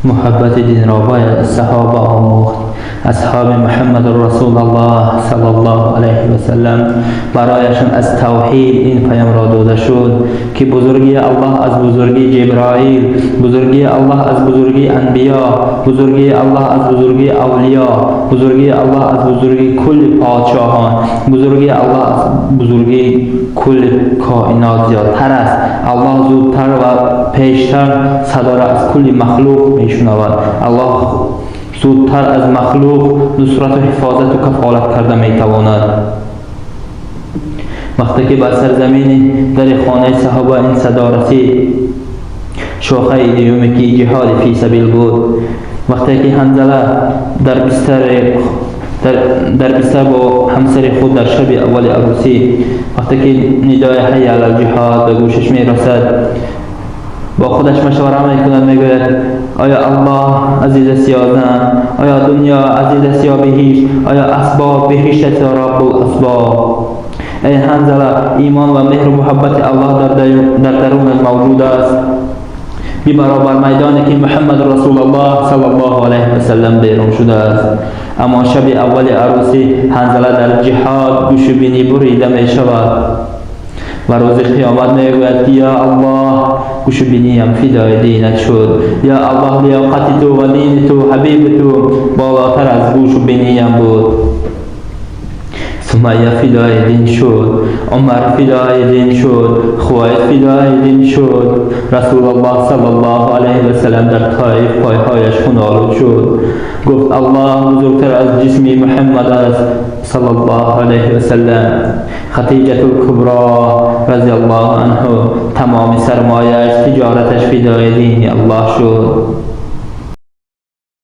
Муҳаббати динро бояд аз саҳоба омӯхт. Асҳоби Муҳаммад Расулуллоҳ саллаллоҳу алайҳи васаллам барояшон аз тавҳид ин паёмро дода шуд, ки бузургии Аллоҳ аз бузургии Ҷабраил, бузургии Аллоҳ аз бузургии анбиё, бузургии Аллоҳ аз бузургии авлиё, бузургии Аллоҳ аз бузургии кулли подшоҳон, бузургии Аллоҳ аз бузургии кулли коинот зиёдтар аст. Аллоҳ зудтар ва пештар садоро аз кулли махлуқ мешунавад. Аллоҳ зудтар аз махлуқ нусрату ҳифозату кафолат карда метавонад. Вақте ки ба сарзамини дари хонаи саҳоба ин садо расид, шохаи дуюме, ки ҷиҳоди фи сабил буд, вақте ки Ҳанзала дар бистар бо ҳамсари худ дар шаби аввали арӯсӣ, вақте ки нидои ҳайя алал ҷиҳод ба гӯшаш мерасад, бо худаш машвара мекунад, мегӯяд: оё Аллоҳ азиз аст ё зан? Оё дунё азиз аст ё биҳишт? Оё асбоб биҳишт аст ё Раббул асбоб? Эй Ҳанзала, имон ва меҳру муҳаббати Аллоҳ дар дарунат мавҷуд аст. Бибаробар майдоне, ки Муҳаммад Расулуллоҳ саллаллоҳу алайҳи васаллам берун шудааст. Аммо шаби аввали арӯсӣ Ҳанзала дар ҷиҳод гӯшу бинӣ бурида мешавад ва рӯзи қиёмат мегӯяд, ки ё Аллоҳ, гӯшу биниям фидои динат шуд. Ё Аллоҳ, лиёқати ту ва дини ту, ҳабиби ту болотар аз гӯшу биниям буд. Сумайя фидои дин шуд, Умар фидои дин шуд, Хувайд фидои дин шуд. Расулуллоҳ саллаллоҳу алайҳи васаллам дар Тоиф пойҳояш хунолуд шуд. Гуфт: Аллоҳ бузургтар аз ҷисми Муҳаммад аст саллаллоҳу алайҳи васаллам. Хатиҷатул Кубро разияллоҳу анҳу тамоми сармояш, тиҷораташ фидои дини Аллоҳ шуд.